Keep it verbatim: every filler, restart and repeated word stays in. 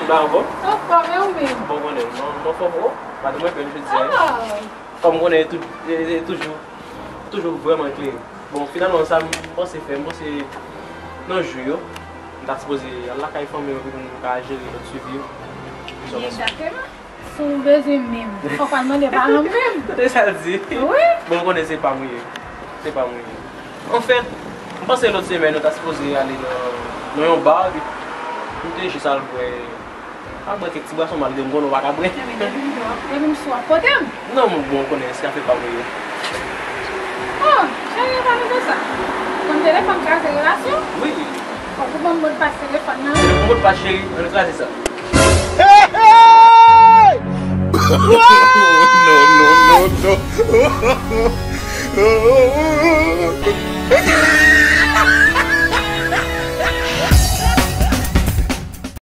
Ba anfòm? Anfòm, e ou menm? Bon, konnen, mwen, mwen anfòm, o, madanm mwen fè m jodi a. Ah. Kòm konnen, tou, e, e, toujou, toujou vrèman klere. Bon, finalman, sa m panse fè, m panse nan jou yo, m ta sipoze al lakay fanmi yo pou nou ka jere lòt swivi yo. Egzakteman. Si w bezwen menm, fòk w al mande paran m menm. Tande sa l di? Wi. Bon, m konnen se pa m ou ye. Se pa m ou ye. Anfèt, m panse lòt semèn, nou ta sipoze ale nan, nan yon ba, epi m te jis al bwè, al bwè kèk ti bwason, malgre m konnen w pa ka bwè. Ebyen, depi m sou, depi m sou, w ap pote m. Non, m, bon, m konnen se afè pa m ou ye. Oh, cheri, e pa nou fè sa. Konn telefòn kraze relasyon? Wi. Fòk ou ban m modpas telefòn nan. Modpas, cheri, ann kraze sa. Hey, hey! No, no, no, no.